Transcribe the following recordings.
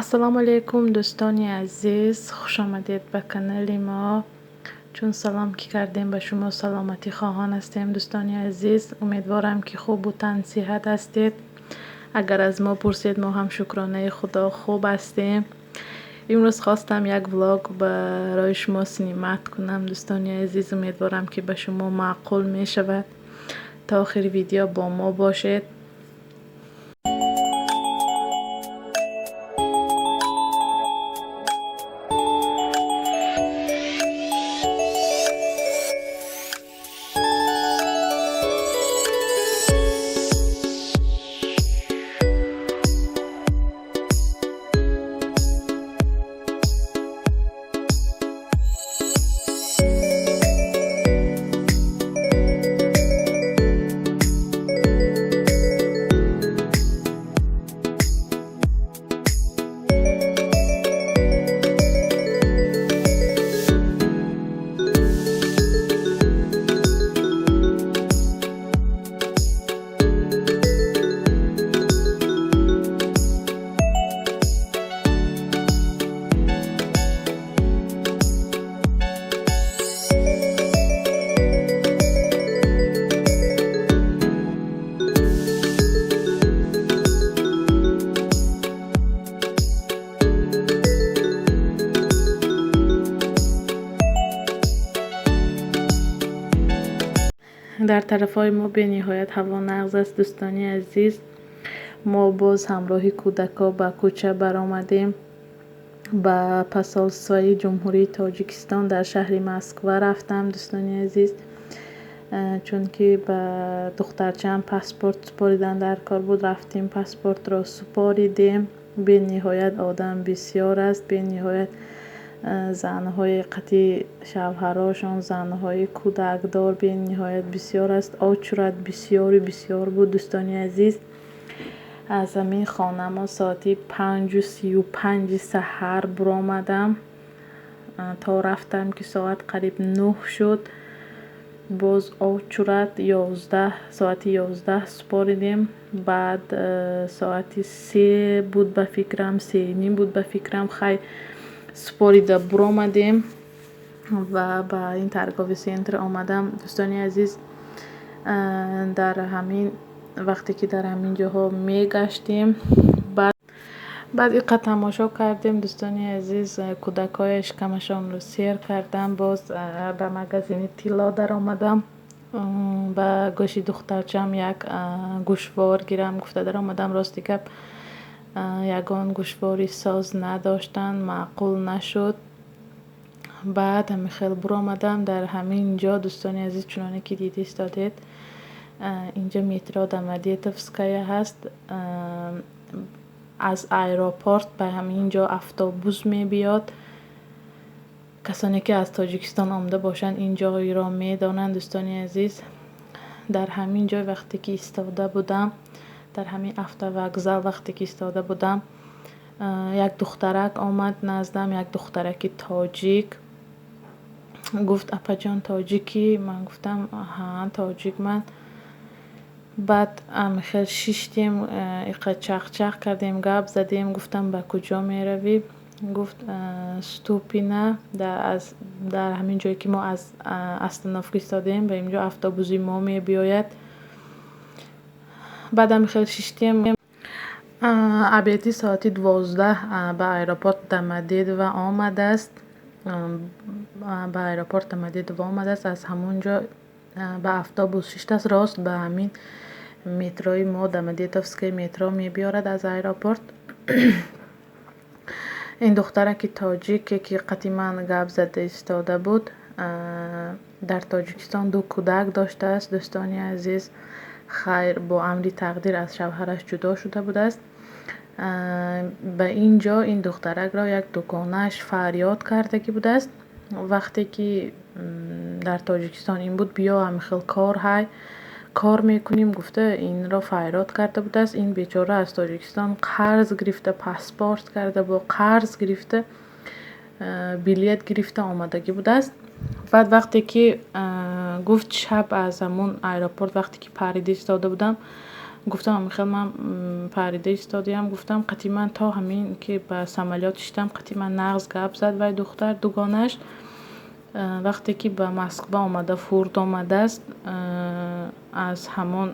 Ассалому алайкум, дӯстони азиз, хушомадед ба канали мо. Чун салом ки кардем, ба шумо саломатӣ хоҳон ҳастем, дӯстони азиз. Умедворам, ки хубу тансиҳат ҳастед. Агар аз мо пурсед, мо ҳам, шукронаи Худо, хуб ҳастем. Имрӯз хостам як влог барои шумо снимать кунам, дӯстони азиз. Умедворам, ки ба шумо маъқул мешавад. То охири видео бо мо бошед. Дар тарафҳои мо бениҳоят ҳаво нағз аст, дӯстони азиз. Мо боз ҳамроҳи кӯдакҳо ба кӯча баромадем. Ба посольствои Ҷумҳурии Тоҷикистон дар шаҳри Москва рафтам, дӯстони азиз, чунки ба духтарчаам паспорт супоридан дар кор буд. Рафтем, паспортро супоридем. Бениҳоят одам бисёр аст, бениҳоят занҳои қатъи шавҳарошон, занҳои кӯдакдор бениҳоят бисёр аст. Очередь бисёру бисёр буд, дӯстони азиз. Аз ҳамин хона мо соати 5:35-и саҳар буромадам. То рафтам, ки соат қариб 9 шуд. Боз очередь 11, соати 11 супоридем. Баъд соати 3 буд ба фикрам, 3:30 буд ба фикрам. Хай, супорида буромадем ва ба ин торговый центр омадам, дӯстони азиз. Дар ҳамин вақте ки дар ҳамин ҷоҳо мегаштем, баъд иқа тамошо кардем, дӯстони азиз. Кӯдакҳои шикамашонро сер кардам, боз ба магазини тилло даромадам. Ба гӯши духтарчаам як гӯшвор гирам гуфта даромадам. Рости гап, ягон гӯшвори соз надоштанд, маъқул нашуд. Баъд ҳамин хел буромадам. Дар ҳамин ҷо, дӯстони азиз, чуноне ки дида истодед, инҷа метро Домодедовская ҳаст. Аз аэропорт ба ҳамин ҷо автобус мебиёд. Касоне ки аз Тоҷикистон омада бошанд, ин ҷойро медонанд, дӯстони азиз. Дар ҳамин ҷой вақте ки истода будам, дар ҳамин автовокзал вақте ки истода будам, як духтарак омад наздам, як духтараки тоҷик. Гуфт: «Апаҷон, тоҷикӣ?» Ман гуфтам: «Ҳа, тоҷик ман». Баъд хел шиштем, иқа чахчах кардем, гап задем. Гуфтам: «Ба куҷо меравӣ?» Гуфт: «Ступина». Дар ҳамин ҷое ки мо аз остановка истодаем, ба инҷо автобуси мо мебиёяд. Баъд хел шиштем. Обеди соати 12 ба аэропорт Домодедово омадааст, ба аэропорт Домодедово омадааст. Аз ҳамон ҷо ба автобус шиштааст, рост ба ҳамин метрои мо, Домодедовское метро, мебиёрад аз аэропорт. Ин духтараки тоҷике ки қати ман гап зада истода буд, дар Тоҷикистон ду кӯдак доштааст, дӯстони азиз. Хайр, бо амри тақдир аз шавҳараш ҷудо шуда будааст. Ба ин ҷо ин духтаракро як дуконааш фарёд кардагӣ будааст. Вақте ки дар Тоҷикистон ин буд, биё, ҳамин хел кор ҳай, кор мекунем гуфта, инро фарёд карда будааст. Ин бечора аз Тоҷикистон қарз гирифта, паспорт карда, бо қарз гирифта, билет гирифта омадагӣ будааст. Баъд вақте ки гуфт, шаб аз ҳамон аэропорт вақте ки парида истода будам, Гуфтам, ҳамин хел ман парида истодиам. Гуфтам, қати ман то ҳамин ки ба самолёт шиштам, қати ман нағз гап зад вай духтар, дугонаш. Вақте ки ба Москва омада фурд омадааст, аз ҳамон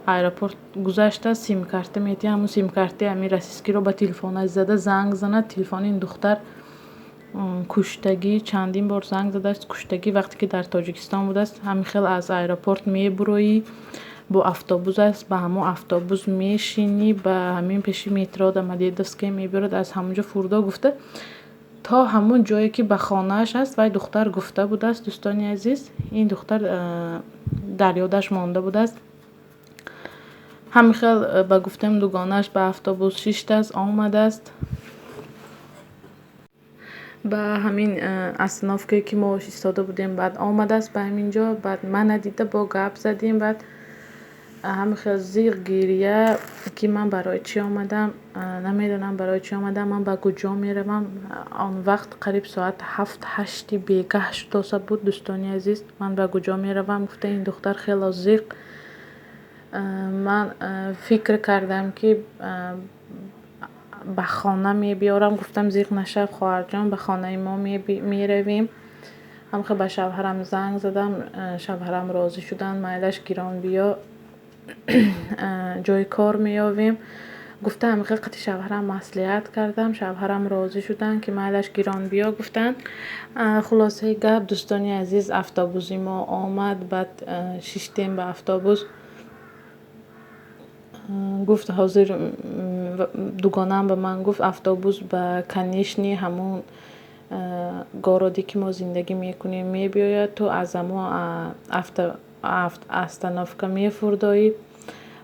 аэропорт гузаштааст, симкарта медиҳам, ҳамун симкартаи ҳамин российскийро ба телефонаш зада занг занад, телефони ин духтар куштагӣ. Чандин бор занг задааст, куштагӣ. Вақте ки дар Тоҷикистон будааст, ҳамин хел аз аэропорт мебуроӣ, бо автобус аст, ба ҳамон автобус мешинӣ, ба ҳамин пеши метро Домодедовская мебиёрад, аз ҳамон ҷо фурдо, гуфта, то ҳамон ҷое ки ба хонааш аст, вай духтар гуфта будааст. Дӯстони азиз, ин духтар дар ёдаш монда будааст. Ҳамин хел ба гуфтем дугонааш ба автобус шиштааст, омадааст ба ҳамин остановкае, ки мо истода будем. Баъд омадааст ба ҳамин ҷо, баъд мана дида, бо гап задем. Баъд ҳамин хел зиқ гирия, ки ман барои чӣ омадам, намедонам, барои чӣ омадам, ман ба куҷо меравам. Он вақт қариб соат 7-8-и бегаҳ шудоса буд. Дӯстони азиз, ман ба куҷо меравам, гуфта, ин духтар хело зиқ. Ман фикр кардам, ки ба хона мебиёрам. Гуфтам, зиқ нашав, хоҳарҷон, ба хонаи мо меравем. Ҳамхел ба шавҳарам занг задам, шавҳарам розӣ шуданд, майлаш, гирон биё, ҷои кор меёвем, гуфта, ҳамихел қати шавҳарам маслиҳат кардам, шавҳарам розӣ шуданд, ки майлаш, гирон биё, гуфтанд. Хулосаи гап, дӯстони азиз, автобуси мо омад, баъд шиштем ба автобус. Гуфт, ҳозир дугонаам ба ман гуфт, автобус ба конечный ҳамон городе, ки мо зиндагӣ мекунем, мебиёяд, ту аз ҳамон остановка мефурдоӣ,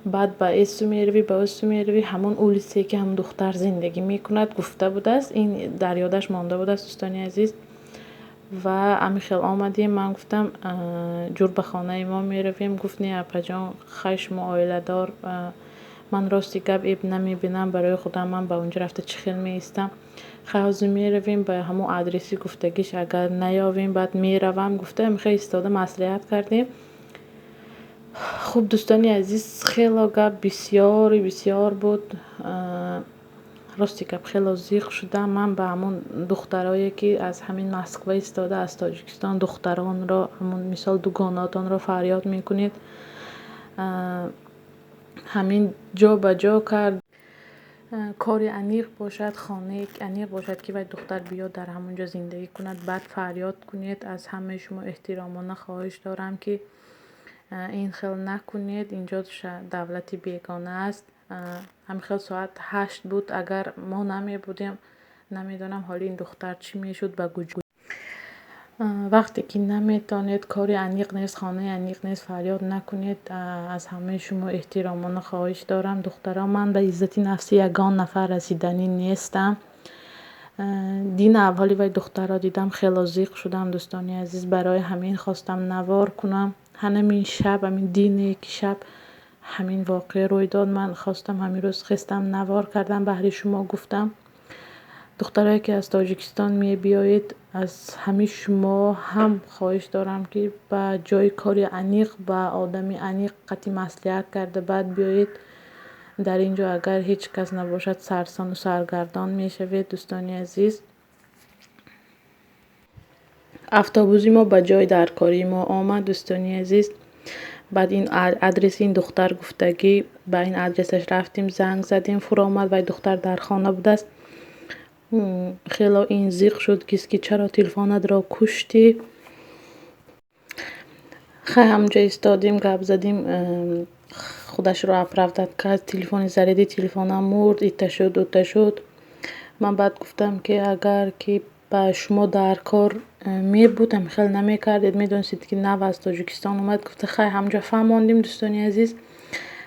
баъд ба эсу меравӣ, ба осу меравӣ, ҳамон улице, ки ҳамон духтар зиндагӣ мекунад, гуфта будааст. Ин дар ёдаш монда будааст, дӯстони азиз. Ва ҳамин хел омадем. Ман гуфтам, ҷур ба хонаи мо меравем. Гуфт, не, апаҷон, хай, шумо оиладор, ман рости гап эб намебинам барои худам, ман ба онҷо рафта чӣ хел меистам. Хай, ҳозир меравем ба ҳамон адреси гуфтагиш, агар наёвем, баъд меравам, гуфта, ҳамин хел истода маслиҳат кардем. Хуб, дӯстони азиз, хело гап бисёри бисёр буд. Рости гап, хело зиқ шудам. Ман ба ҳамон духтарое, ки аз ҳамин Москва истода, аз Тоҷикистон духтаронро, ҳамон мисол дугонаатонро фарёд мекунед, ҳамин ҷо ба ҷо кард, кори аниқ бошад, хонаи аниқ бошад, ки вай духтар биёд, дар ҳамон ҷо зиндагӣ кунад, баъд фарёд кунед. Аз ҳамаи шумо эҳтиромона хоҳиш дорам, ки ин хел накунед. Инҷо давлати бегона аст. Ҳамин хел соат 8 буд, агар мо намебудем, намедонам, ҳоли ин духтар чӣ мешуд, ба куҷо. Вақте ки наметавонед, кори аниқ нест, хонаи аниқ нест, фарёд накунед. Аз ҳамаи шумо эҳтиромона хоҳиш дорам, духтарон. Ман ба иззати нафси ягон нафар расиданӣ нестам. Дина аввали вай духтарро дидам, хело зиқ шудам, дӯстони азиз. Барои ҳамин хостам навор кунам. Ҳамин шаб, ҳамин дине ки шаб ҳамин воқеа рӯй дод, ман хостам, ҳамин рӯз хестам, навор кардам, баҳри шумо гуфтам. Духтарое, ки аз Тоҷикистон мебиёед, аз ҳамин шумо ҳам хоҳиш дорам, ки ба ҷои кори аниқ, ба одами аниқ қати маслиҳат карда, баъд биёед. Дар ин ҷо агар ҳеҷ кас набошад, сарсону саргардон мешавед, дӯстони азиз. Автобуси мо ба ҷои даркории мо омад, дӯстони азиз. Баъд ин адреси ин духтар гуфтагӣ, ба ин адресаш рафтем, занг задем, фуромад, вай духтар дар хона будааст. Хело ин зиқ шуд, ки чаро телефонатро куштӣ. Хай, ҳамонҷо истодем, гап задем, худашро оправдать кард, телефони заряди телефонам мурд, ита шуд, ута шуд. Ман баъд гуфтам, ки агар ки ба шумо дар кор мебуд, ҳамин хел намекардед, медонистед, ки нав аз Тоҷикистон омад, гуфта. Хай, ҳамонҷо фаҳмондем, дӯстони азиз.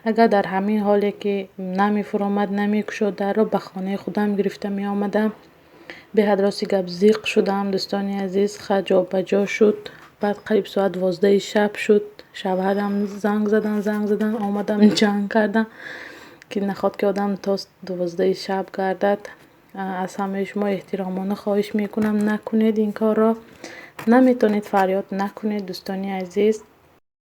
Агар дар ҳамин ҳоле ки намефуромад, намекушод дарро, ба хонаи худам гирифта меомадам. Беҳад, рости гап, зиқ шудам, дӯстони азиз. Хай, ҷобаҷо шуд. Баъд қариб соат 12-и шаб шуд, шавҳарам занг задан, занг задан, омадам, ҷанг кардам, ки нахоҳад ки одам то 12-и шаб гардад. Аз ҳамаи шумо эҳтиромона хоҳиш мекунам, накунед ин корро. Наметавонед, фарёд накунед, дӯстони азиз.